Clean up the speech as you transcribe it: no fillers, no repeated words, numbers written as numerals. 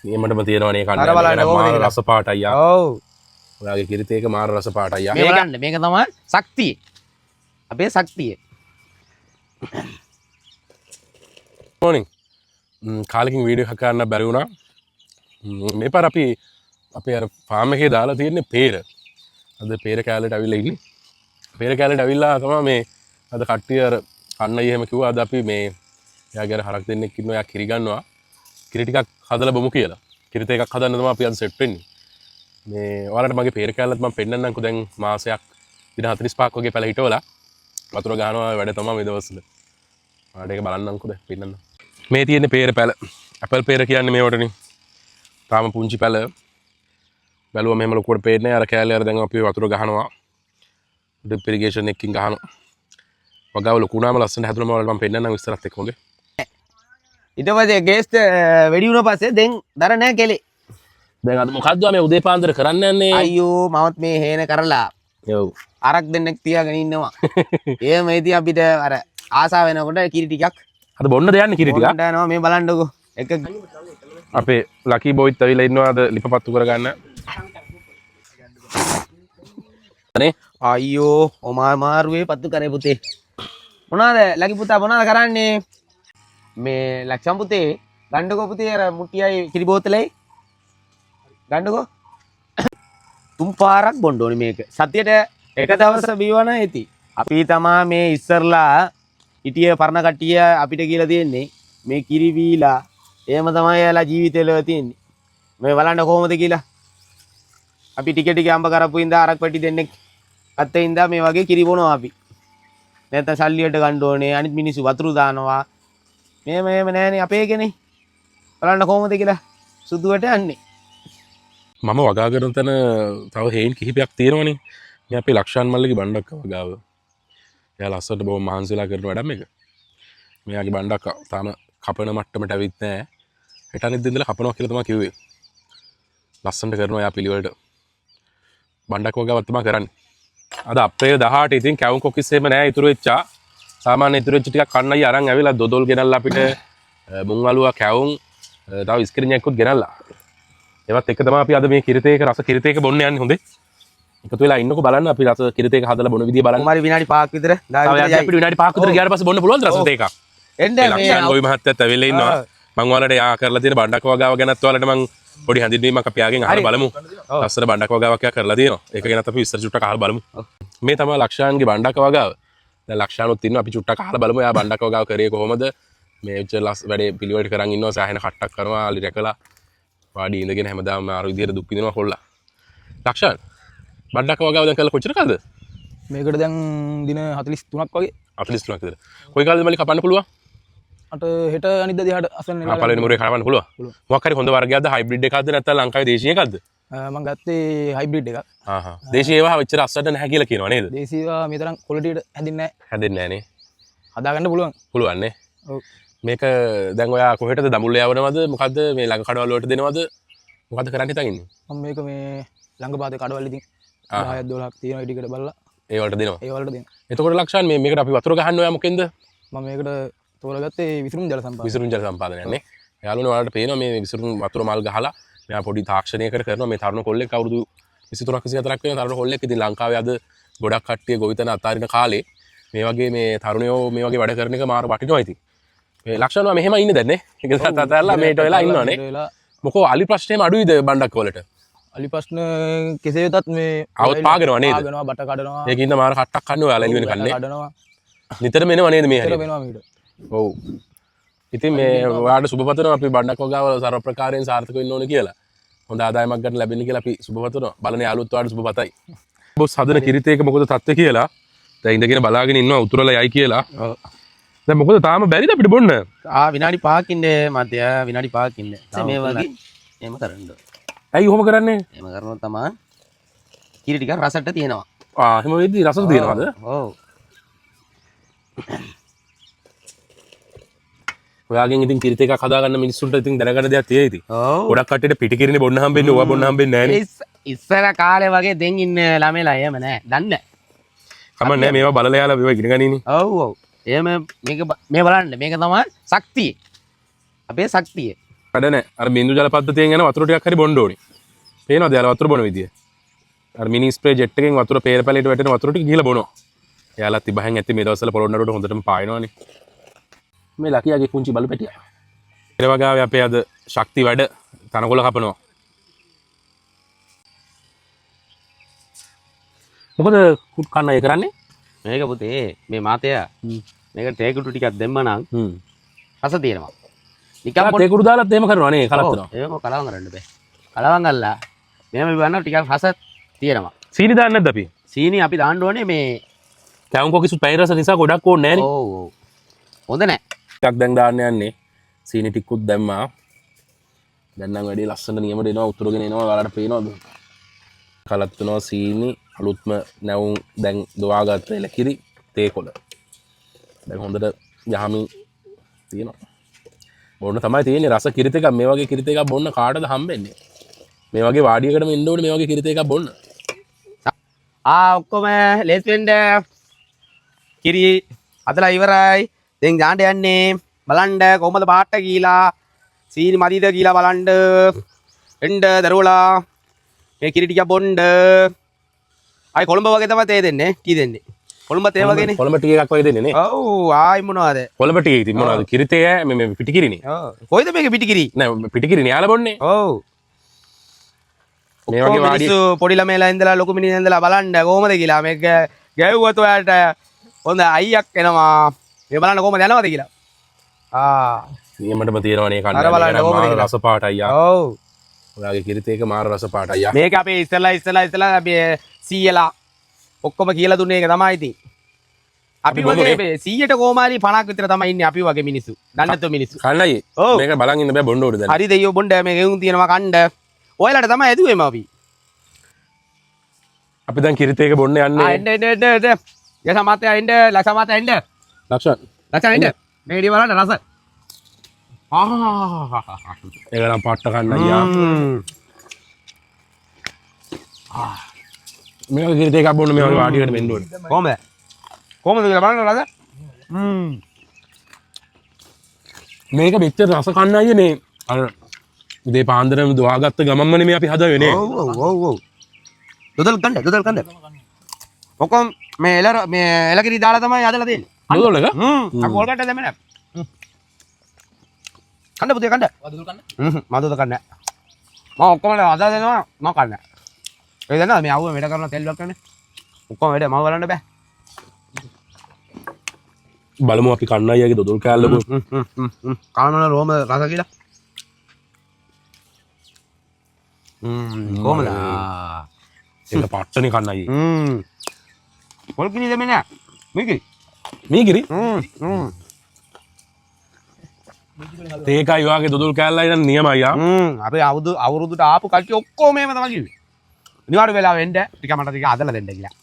නියමටම තියෙනවනේ කන්න. අර බලන්න කොහොමද මාර කියලා. රස පාට අයියා. ඔව්. ඔයාගේ කිරිත එක මාර රස පාට අයියා. මේ බලන්න මේක තමයි ශක්තිය. අපේ ශක්තිය. මොර්නින්. කාලෙකින් වීඩියෝ එකක් කරන්න බැරි වුණා. මේ පාර අපි අපේ අර ෆාම් එකේ දාලා තියෙන්නේ පේර. අද පේර කෑල්ලට ඇවිල්ලා ඉන්නේ. පේර කෑල්ලට ඇවිල්ලා තමයි මේ අද කට්ටිය අර කන්නයි එහෙම කිව්වා. අද අපි මේ එයාගේ අර හරක් දෙන්නෙක් ඉන්නවා. එයා කිරි ගන්නවා. කිරි ටිකක් හදලා බොමු කියලා. කිරිත එකක් හදන්න තමයි අපි අද සෙට් වෙන්නේ. මේ ඔයාලට මගේ පේර කෑල්ලත් මම පෙන්නන්නම්කෝ. දැන් මාසයක් දින 45ක් වගේ පැල හිටවලා වතුර ගහනවා වැඩ තමයි මේ දවස්වල. ඔයාලට ඒක බලන්නම්කෝ දැන් පෙන්නන්න. මේ තියෙන්නේ පේර පැල. ඇපල් පේර කියන්නේ මේවටනේ. තාම පුංචි පැල. බැලුවම එහෙම ලොකුවට පේන්නේ නැහැ. අර කෑල්ලේ අර දැන් අපි වතුර ගහනවා. ඩ්‍රිප් ඉරිගේෂන් එකකින් ගහනවා. වගාව ලොකු වුණාම ලස්සනට හැදුනම ඔයාලට මම පෙන්නන්නම් විස්තරත් එක්ක හොඳේ. ඊට පස්සේ ගේස්ට් වැඩි වුණ පස්සේ දැන් දර නෑ කෙලේ. දැන් අද මොකද්ද මේ උදේ පාන්දර කරන්න යන්නේ? අයියෝ මමත් මේ හේන කරලා ඔව්. අරක් දෙන්නෙක් තියාගෙන ඉන්නවා. එහෙම ඉතින් අපිට අර ආසාව වෙනකොට කිරි ටිකක් අද බොන්න දෙයන්නේ කිරි ටිකක්. බොන්න යනවා. මේ බලන්නකෝ. එක අපේ ලකි බොයිත් ඇවිල්ලා ඉන්නවා අද ලිපපත්තු කරගන්න. අනේ අයියෝ ඔමා මාරුවේ පත්තු කරේ පුතේ. මොනවාද ලකි පුතා මොනවාද කරන්නේ? මේ ලක්ෂම් පුතේ ගන්නකෝ පුතේ අර මුට්ටියයි කිරි බෝතලයි ගන්නකෝ. තුන් පාරක් බොන්න ඕනේ මේක. සතියට එක දවස බීවන ඇති. අපි තමා මේ ඉස්සරලා හිටිය පරණ කට්ටිය අපිට කියලා තියෙන්නේ මේ කිරි බීලා එහෙම තමයි එයාලා ජීවිතේ ලව තියෙන්නේ. මේ බලන්න කොහොමද කියලා. අපි ටික ටික අඹ කරපු ඉඳා අරක් පැටි දෙන්නෙක් අත්තේ ඉඳා මේ වගේ කිරි බොනවා අපි. නැත්තම් සල්ලියට ගන්න ඕනේ අනිත් මිනිස්සු වතුරු දානවා. මෙහෙම එහෙම නෑනේ අපේ එකනේ. බලන්න කොහොමද කියලා සුදුවට යන්නේ. මම වගා කරන තැන තව හේන් කිහිපයක් තියෙනවනේ. මේ අපේ ලක්ෂාන් මල්ලිගේ බණ්ඩක්ක වගාව. එයා ලස්සනට බොහොම මහන්සිලා කරන වැඩක් මේක. මෙයාගේ බණ්ඩක්ක තාම කපන මට්ටමට ඇවිත් නෑ. හෙට අනිද්දා ඉඳලා කපනවා කියලා තමයි කිව්වේ. ලස්සනට කරනවා එයා පිළිවෙලට. බණ්ඩක්ක වගාවක් තමයි කරන්නේ. අද අප්‍රේල් 18 ඉතින් කැවුම් කොකිස් එහෙම නෑ ඉතුරු වෙච්චා. සාමාන්‍ය ඉතුරු වෙච්ච ටිකක් කන්නයි අරන් ඇවිල්ලා දොදොල් ගෙනල්ලා අපිට මුං අලුවා කැවුම් තව ඉස්ක්‍රීන් එකකුත් ගෙනල්ලා. ඒවත් එක තමයි අපි අද මේ කිරිතේක රස කිරිතේක බොන්න යන්නේ හොඳේ. එකතු වෙලා ඉන්නකෝ බලන්න අපි රස කිරිතේක හදලා බොන විදිය බලන්න. කොහොම හරි විනාඩි 5ක් විතර තව යද්දි අපිට විනාඩි 5ක් විතර ගියාට පස්සේ බොන්න පුළුවන්ද රස තේ එකක්? එන්න ඒ මේ ලක්ෂාන් ගොවි මහත්තයත් ඇවිල්ලා ඉන්නවා. මං ඔයාලට යා කරලා තියෙන බණ්ඩක් වගාව ගැනත් ඔයාලට මං පොඩි හැඳින්වීමක් අපි යාගෙන් අහලා බලමු. ලස්සන බණ්ඩක් වගාවක් යා කරලා තියෙනවා. ඒක ගැනත් අපි විස්තර චුට්ටක් අහලා බලමු. මේ තමයි ලක්ෂාන්ගේ බණ්ඩක් වගාව. දැන් ලක්ෂානුත් ඉන්නවා අපි චුට්ටක් අහලා බලමු එයා බණ්ඩක් වගාව කරේ කොහොමද? මේ උච්ච ලස් වැඩේ පිළිවෙලට කරන් ඉන්නවා. සෑහෙන කට්ටක් කරනවා අලි රැකලා වාඩි ඉඳගෙන හැමදාම අර විදියට දුක් විඳිනවා කොල්ලා. ලක්ෂාන් බණ්ඩක් වගාව දැන් කළා කොච්චර කාලද? මේකට දැන් දින 43ක් වගේ. 43ක් විතර. කොයි කාලෙද මල්ලි කපන්න පුළුවන්? අට හෙට අනිද්දා දිහාට අසන්න වෙලා පළවෙනි මුරේ කපන්න පුළුවන්. පුළුවන්. මොකක් හරි හොඳ වර්ගයක්ද හයිබ්‍රිඩ් එකක්ද නැත්නම් ලංකාවේ දේශීය එකක්ද? මං ගත්තේ හයිබ්‍රිඩ් එකක්. ආහා. දේශීය ඒවා ඔච්චර අස්සට නැහැ කියලා කියනවා නේද? දේශීය ඒවා මේ තරම් ක්වොලිටියට හැදෙන්නේ නැහැ. හැදෙන්නේ නැහැ නේ. හදාගන්න පුළුවන්. පුළුවන් නේ. ඔව්. මේක දැන් ඔයා කොහෙටද දඹුල්ල යවනවද? මොකද්ද මේ ළඟ කඩවල් වලට දෙනවද? මොකද්ද කරන්න හිතන් ඉන්නේ? මම මේක මේ ළඟ පාතේ කඩවල් ඉතින් 10ක් 12ක් තියෙනවා ඒ ටිකට බලලා ඒ වලට දෙනවා. ඒ වලට දෙනවා. එතකොට ලක්ෂාන් මේකට අපි වතුර ගහන්න ඔයා මොකෙන්ද? මම මේකට තෝරගත්තේ විසුරුම් ජල සම්පාදනය. විසුරුම් ජල සම්පාදනයක් නේ. යාළුවනේ ඔයාලට පේනවා මේ විසුරුම් වතුර මල් ගහලා මෙයා පොඩි තාක්ෂණයකට කරනවා. මේ තරුණ කොල්ලෙක් අවුරුදු 23ක් 24ක් වෙන තරුණ කොල්ලෙක්. ඉතින් ලංකාවේ අද ගොඩක් කට්ටිය ගොවිතැන අතාරින කාලේ මේ වගේ මේ තරුණයෝ මේ වගේ වැඩ කරන එක මාර වටිනවා ඉතින්. මේ ලක්ෂණ ඔයා මෙහෙම ඉන්නේ දැන් නේ. ඒක ඔව්, අතහැරලා මේට වෙලා ඉන්නවනේ. මේට වෙලා. මොකෝ අලි ප්‍රශ්නේම අඩුයිද බණ්ඩක් වලට? අලි ප්‍රශ්න කෙසේ වෙතත් මේ આવත් පාගනවා නේද? පාගනවා, බට කඩනවා. ඒකින්ද මාර කට්ටක් කන්නේ ඔයාලා එළි වෙන බට කන්නේ. කඩනවා. නිතරම එනවා නේද මේ නිතරම හරියට? එනවා මේකට. ඔව්. ඉතින් මේ ඔයාලට සුබ පතනවා අපි බණ්ඩක් වගාව සර්ව ප්‍රකාරයෙන් සාර්ථක වෙන්න ඕනේ කියලා. හොඳ ආදායමක් ගන්න ලැබෙන්න කියලා අපි සුබ පතනවා. බලන යාළුවොත් ඔයාලට සුබ පතයි. බොස් හදන කිරිත එක මොකද තත්ත්වය කියලා. දැන් ඉඳගෙන බලාගෙන ඉන්නවා උතුරලා යයි කියලා. ඔව්. දැන් මොකද තාම බැරිද අපිට බොන්න? විනාඩි 5ක් ඉන්නේ මධ්‍ය විනාඩි 5ක් ඉන්නේ. මේ වගේ එහෙම කරන්න ඕනේ. ඇයි ඔහොම කරන්නේ? එහෙම කරනොත් තමා කිරි ටික රසට තියෙනවා. එහෙම වෙද්දි රසට තියෙනවද? ඔව්. ඔයාගෙන් ඉතින් කිරිත එකක් හදාගන්න මිනිස්සුන්ට ඉතින් දැනගන්න දෙයක් තියෙයි ඉතින්. ඔව්. ගොඩක් කට්ටියට පිටි කිරිනේ බොන්න හම්බෙන්නේ, ඔයා බොන්න හම්බෙන්නේ නෑනේ. ඉස්සර කාලේ වගේ දැන් ඉන්න ළමයිලා එහෙම නෑ. දන්නේ නෑ. කමක් නෑ මේවා බලලා යාලා මේවා ඉගෙන ගනිනේ. ඔව් ඔව්. එහෙම මේක මේ බලන්න මේක තමයි ශක්තිය. අපේ ශක්තිය. වැඩ නැහැ. අර බින්දු ජල පද්ධතියෙන් යන වතුර ටිකක් හරි බොන්න ඕනි. පේනවද යාලා වතුර බොන විදිය? අර මිනි ස්ප්‍රේ ජෙට් එකෙන් වතුර පේර පැලේට වැටෙන වතුර ටික ගිහලා බොනවා. එයාලා තිබහෙන් ඇති මේ දවස්වල පොළොන්නරුවට හොඳටම පායනවනේ. මේ ලකියාගේ පුංචි බලු පැටියා. පෙර වගාවේ අපේ අද ශක්ති වැඩ තනකොළ කපනවා. මොකද කුට් කන්න ඒ කරන්නේ? මේක පුතේ මේ මාතයා මේක තේකුටු ටිකක් දෙම්ම නම් රස තියෙනවා. නිකන් තේ කුඩු දාලත් එහෙම කරනවා නේ කලත්තනවා. ඔව්, ඒක කලවම් කරන්න බෑ. කලවම් කරලා මෙහෙම බිවන්න ටිකක් රස තියෙනවා. සීනි දාන්නේ නැද්ද අපි? සීනි අපි දාන්න ඕනේ මේ කැවුම් කොකිසුත් පැණි රස නිසා ගොඩක් ඕනේ නෑනේ. ඔව් ඔව්. හොඳ නෑ. ටිකක් දැන් දාන්න යන්නේ. සීනි ටිකකුත් දැම්මා. දැන් නම් වැඩි ලස්සන නියමට එනවා උතුරගෙන එනවා ඔයාලට පේනවද? කලත්තුනවා සීනි අලුත්ම නැවුම් දැන් දොවාගත්ත එලකිරි තේ කොළ. දැන් හොඳට යහමින් තියෙනවා. බොන්න තමයි තියෙන්නේ රස කිරිත එකක්. මේ වගේ කිරිත එකක් බොන්න කාටද හම්බෙන්නේ? මේ වගේ වාඩියකටම එන්න ඕනේ මේ වගේ කිරිත එකක් බොන්න. ආ ඔක්කොම ලේස් වෙන්න කිරි හදලා ඉවරයි. දැන් දාන්න යන්නේ. බලන්න කොහොමද පාට කියලා. සීනි මදිද කියලා බලන්න. එන්න දරුවලා මේ කිරි ටික බොන්න. ආයි කොළඹ වගේ තමයි තේ දෙන්නේ. කී දෙන්නේ? කොළඹ තේ වගේනේ. කොළඹ ටික එකක් වගේ දෙන්නේ නේ. ඔව් ආයි මොනවද? කොළඹ ටික ඉතින් මොනවද? කිරිතේ ඈ මේ මේ පිටි කිරිනේ. ඔව්. කොයිද මේක පිටි කිරි? නෑ පිටි කිරිනේ යාලා බොන්නේ. ඔව්. මේ වගේ ඔක්කොම වාඩිය මිනිස්සු පොඩි ළමයිලා ඉඳලා ලොකු මිනිස්සු ඉඳලා බලන්න කොහොමද කියලා. මේක ගැව්වොත් ඔයාලට හොඳ අයියක් එනවා. මේ බලන්න කොහොමද යනවද කියලා. ආ නියමටම තියෙනවා නේ කන්න. අර බලන්න කොහොමද මාර කියලා. රස පාට අයියා. ඔව්. ඔයාගේ කිරිත එක මාර රස පාට අයියා. මේක අපේ ඉස්සෙල්ලා ඉස්සෙල්ලා ඉස්සෙල්ලා අපි සීයලා ඔක්කොම කියලා දුන්නේ ඒක තමයි ඉතින්. අපි අපි බොමු වගේ නේ. මේ 100ට කොහොම හරි 50ක් විතර තමයි ඉන්නේ අපි වගේ මිනිස්සු. දන්නේ නැතුව මිනිස්සු. කන්න අයියේ. ඔව්. මේක බලන් ඉන්න බෑ බොන්න ඕනේ දැන්. හරි දෙයියෝ බොණ්ඩ මේ ගෙවුම් තියෙනවා කණ්ඩ. ඔයාලට තමයි ඇදුවේම අපි. අපි දැන් කිරිත එක බොන්න ආ යන්නේ. එන්න එන්න එන්න එන්න. යස මාතයා එන්න ලක්ෂ මාතයා එන්න. ලක්ෂණ. ලක්ෂ එන්න. මේ ඉතින් බලන්න රස. ආහ්. ඒක නම් පාට්ට කන්න අයියා. මේ වගේ කිරිත එකක් බොන්න මේ වගේ වාඩියකට වෙන්න ඕනේ. කොහොමද? කොහොමද කියලා බලන්න රස. මේක මෙච්චර රස කන්න අයියේ මේ අර උදේ පාන්දරම දොවාගත්ත ගමන්ම නෙමෙයි අපි හදන්නේ නේ. ඔව් ඔව් ඔව් ඔව්. දොදල් කන්න දොදල් කන්න. ඔක්කොම මේ එල මේ එලකිරි දාලා තමයි හදලා දෙන්නේ. දොදොල් එක? අපි පොල් කට්ට දැම්මේ නෑ. කන්න පුතේ කන්න. වදුල් කන්න. මම දොදල් කන්නේ නෑ. මම ඔක්කොම හදලා දෙනවා මම කන්නේ නෑ. ඒ දන්නවා මේ අවුව වැඩ කරන තෙල් වක්කනේ. ඔක්කොම වැඩ මම බලන්න බෑ. බලමු අපි කන්න අයියාගේ දොදොල් කෑල්ලකෝ. කාමන රෝම රස කියලා. කොහමද? ඒක පට්ටනේ කන්න අයියේ. පොල් කිරි දෙන්නේ නෑ. මේ කිරි. මේ කිරි? තේකයි ඔයාගේ දොදොල් කෑල්ලයි නම් නියමයි අයියා. අපේ අවුරුද්දට ආපු කට්ටිය ඔක්කොම මේව තමයි කිව්වේ. නිවාඩු වෙලාවෙ එන්න ටික මට ටික හදලා දෙන්න කියලා.